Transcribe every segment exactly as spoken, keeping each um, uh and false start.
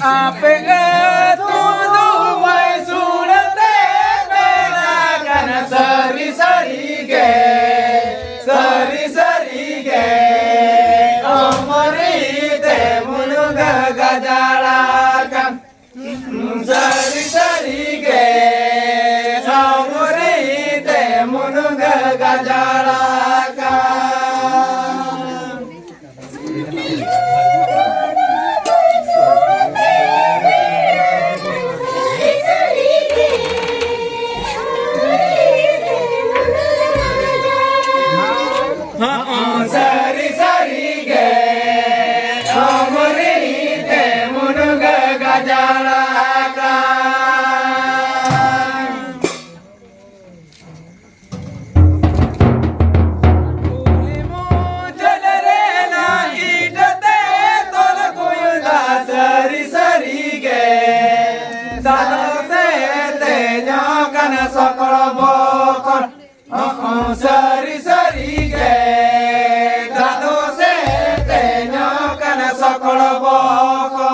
ᱟᱯᱮ ᱟᱹᱛᱩ ᱫᱚ ᱢᱟᱹᱭ ᱥᱩᱲᱟᱹ ᱛᱮ ᱯᱮᱲᱟ ᱠᱟᱱᱟ, ᱥᱟᱹᱨᱤ ᱥᱟᱹᱨᱤ ᱜᱮ, ᱥᱟᱹᱨᱤ ᱥᱟᱹᱨᱤ ᱜᱮ, ᱚᱢᱚᱨᱤ ᱛᱮ ᱢᱩᱱᱩᱜᱟᱹ ᱜᱟᱡᱟᱲ ᱟᱠᱟᱱ᱾ ᱥᱟᱹᱨᱤ ᱥᱟᱹᱨᱤ ᱜᱮ, ᱚᱢᱚᱨᱤ ᱛᱮ ᱢᱩᱱᱩᱜᱟᱹ ᱜᱟᱡᱟᱲ ᱟᱠᱟᱱ᱾ ᱦᱚᱸ, ᱥᱟᱹᱨᱤ ᱥᱟᱹᱨᱤ ᱜᱮ, ᱚᱢᱚᱨᱤ ᱛᱮ ᱢᱩᱱᱩᱜᱟᱹ ᱜᱟᱡᱟᱲ ᱟᱠᱟᱱ᱾ ᱠᱩᱞᱦᱤ ᱢᱩᱪᱟᱹᱫ ᱨᱮᱱᱟᱜ ᱤᱴᱟᱹ ᱛᱮ ᱛᱚᱞ ᱠᱩᱭᱩ ᱫᱟ ᱥᱟᱹᱨᱤ ᱥᱟᱹᱨᱤ ᱜᱮ, ᱫᱟᱫᱚ ᱥᱮ ᱛᱮᱧᱚᱜ ᱠᱟᱱᱟ ᱥᱚᱠᱲ ᱵᱚᱠᱚᱲ᱾ ᱦᱚᱸ, ᱥᱟᱹᱨᱤ ᱥᱟᱹᱨᱤ ᱜᱮ, ᱫᱟᱫᱚ ᱥᱮ ᱛᱮᱧᱚᱜ ᱠᱟᱱᱟ ᱥᱚᱠᱲ ᱵᱚᱠᱚᱲ᱾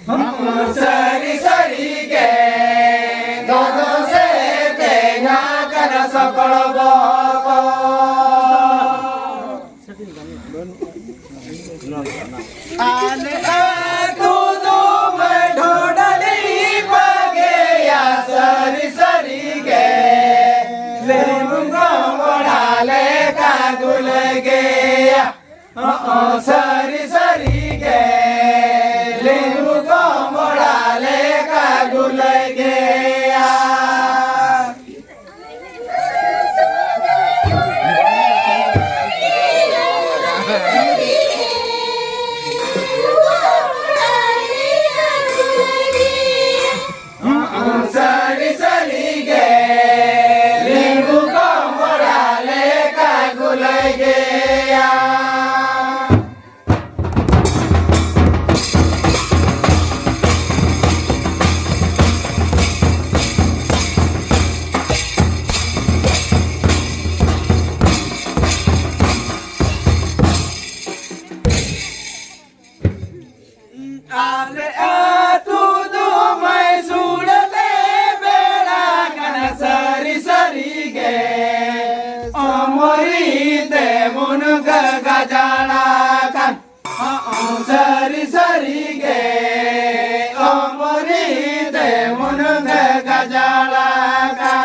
ᱦᱚᱸ, ᱥᱟᱹᱨᱤ ᱥᱟᱹᱨᱤ ᱜᱮ, ᱫᱚᱫᱚ ᱥᱮ ᱛᱮᱧᱟ ᱠᱟᱱᱟ ᱥᱚᱠᱲ ᱵᱚᱠᱚ᱾ ᱟᱞᱮ ᱟᱹᱛᱩ ᱫᱚ ᱢᱟᱹᱭ ᱰᱷᱚᱰᱟᱞᱤ ᱵᱟᱜᱮᱭᱟ, ᱥᱟᱹᱨᱤ ᱥᱟᱹᱨᱤ ᱜᱮ, ᱞᱮᱵᱩ ᱜᱚᱝᱜᱚᱲᱟ᱾ ᱞᱟᱹᱭ ᱜᱮᱭᱟ᱾ ᱦᱚᱸ, ᱥᱟᱹᱨᱤ ᱥᱟᱹᱨᱤ ᱜᱮ, ᱞᱤᱸᱵᱩ ᱠᱚᱢᱚᱲᱟ ᱞᱮᱠᱟ ᱜᱩᱞᱟᱹᱭ ᱜᱮᱭᱟ᱾ ᱥᱟᱹᱨᱤ ᱥᱟᱹᱨᱤ ᱜᱮ, ᱞᱤᱸᱵᱩ ᱠᱚᱢᱚᱲᱟ ᱞᱮᱠᱟ ᱜᱩᱞᱟᱹᱭ ᱜᱮᱭᱟ᱾ ᱟᱞᱮ ᱟᱹᱛᱩ ᱫᱚ ᱢᱟᱹᱭᱥᱩᱲ ᱞᱮ ᱵᱮᱲᱟ ᱠᱟᱱᱟ ᱥᱟᱹᱨᱤ ᱥᱟᱹᱨᱤ ᱜᱮ, ᱚᱢᱚᱨᱤ ᱛᱮ ᱢᱩᱱᱜᱟᱹ ᱜᱟᱡᱟᱲ ᱟᱠᱟᱱ᱾ ᱥᱟᱹᱨᱤ ᱥᱟᱹᱨᱤ ᱜᱮ, ᱚᱢᱚᱨᱤ ᱛᱮ ᱢᱩᱱᱜᱟᱹ ᱜᱟᱡᱟᱲ ᱟᱠᱟᱱ᱾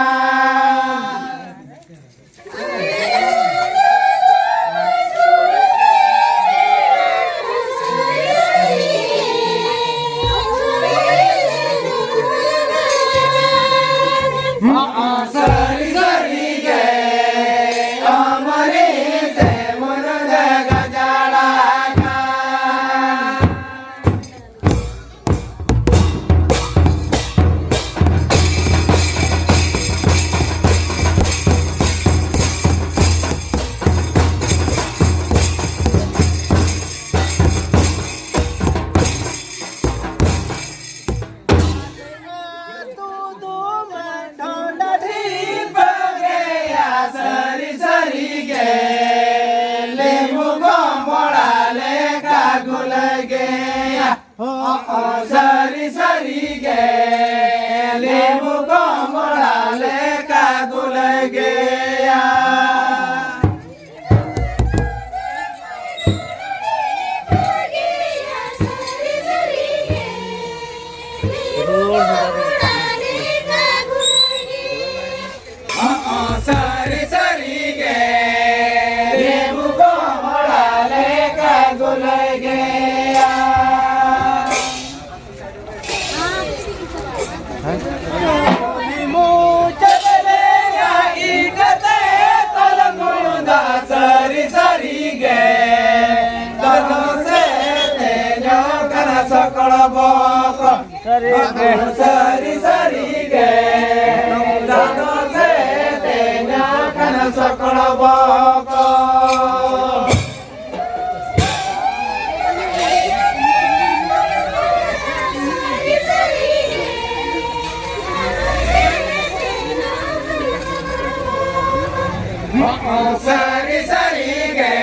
ᱥᱟᱹᱨᱤ ᱥᱟᱹᱨᱤ ᱜᱮ ᱪᱟᱸᱫᱚ ᱥᱮ ᱛᱮᱧᱟ ᱠᱟᱱᱟ ᱥᱚᱠᱲᱚ ᱵᱚᱠᱚ᱾ ᱥᱟᱹᱨᱤ ᱥᱟᱹᱨᱤ ᱜᱮ